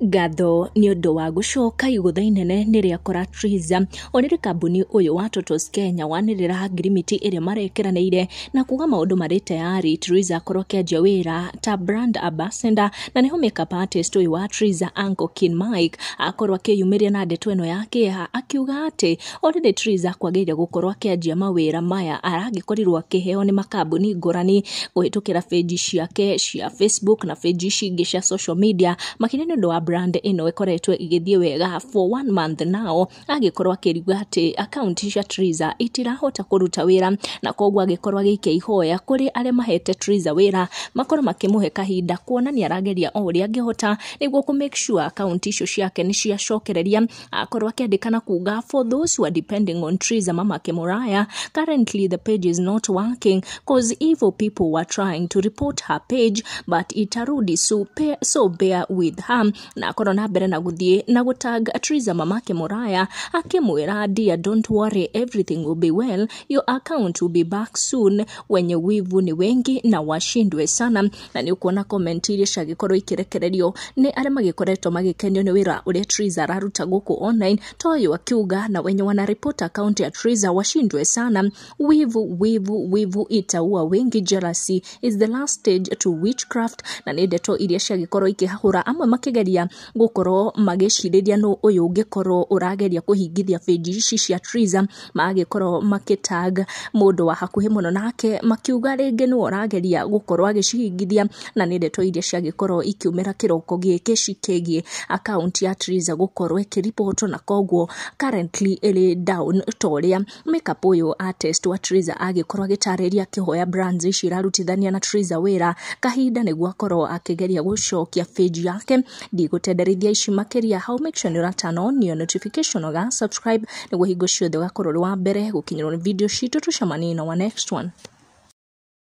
Ngatho nĩ ũndũ wa gũcoka igũtha inene nĩ rĩakora Triza. Orĩrĩ kambuni ũyũ wa Totos Kenya wanĩrĩra ngirimiti ĩrĩa marekĩranĩire na kuga maũndũ marĩ tayari Triza akorwo akĩanjia wĩra ta brand ambassador, na nĩho makeup artist ũyũ wa Triza Uncle Kin Mike akorwo akĩyumĩria na ndeto ĩno ya kĩeha akiuga atĩ orĩrĩ Triza kwagĩrĩire gũkorwo akĩanjia mawĩra maya aragĩkorirwo akĩheo nĩ makambuni ngũrani kũhĩtũkĩra page ciake cia Facebook na page ici ingĩ cia social media, makĩria nĩ ũndũ wa brand ĩno ĩkoretwo ĩgĩthiĩ wega for one month now. Agĩkorwo akĩriga atĩ account cia Triza itirahota kũruta wĩra, na koguo agĩkorwo agĩikia ihoya kũrĩ arĩa mahete Triza wĩra makorwo makĩmũhe kahinda kuona nĩ arageria o ũrĩa angĩhota nĩguo kũ make sure account icio ciake nĩ ciacokereria. Akorwo akĩandĩka na kuga, "For those who are depending on Triza Mamake Muraya, currently the page is not working cause evil people were trying to report her page, but itarudi, so bear with her." Na akorwo na mbere na gũthiĩ na gũtag Triza Mamake Muraya akĩmwĩra, "Dear, don't worry, everything will be well, your account will be back soon, wenye wivu ni wengi na washindwe sana." Na nĩ ũkuona comment iria ciagĩkorwo ikĩrekererio nĩ arĩa magĩkoretwo magĩkenio nĩ wĩra ũrĩa Triza araruta gũkũ online, ta ũyũ akiuga, "Na wenye wana report account ya Triza washindwe sana, wivu wivu wivu itaua wengi, jealousy is the last stage to witchcraft." Na nĩ ndeto iria ciagĩkorwo ikĩhahũra amwe makĩgeria gũkorwo magĩcirĩria nũ ũyũ ũngĩkorwo ũrageria kũhingithia page ici cia Triza, magĩkorwo makĩtag mũndũ wa hakuhĩ mũno nake makiuga rĩngĩ nĩwe ũrageria gũkorwo agĩcihingithia. Na nĩ ndeto iria ciagĩkorwo ikiumĩra kĩroko gĩkĩ cikĩgiĩ account ya Triza gũkorwo ĩkĩribotwo, na koguo currently ĩrĩ down, ta ũrĩa makeup ũyũ artist wa Triza agĩkorwo agĩtarĩria akĩhoya brands ici irarutithania na Triza wĩra kahinda nĩguo akorwo akĩgeria gũcokia page yake. Ndigũtenderithia ici makĩria hau, make sure nĩ ũra turn on your notification, ũga subscribe nĩguo hingo ciothe ũgakorwo ũrĩ wa mbere gũkinyĩrwo nĩ video citũ. Tũcemanie na wa next one.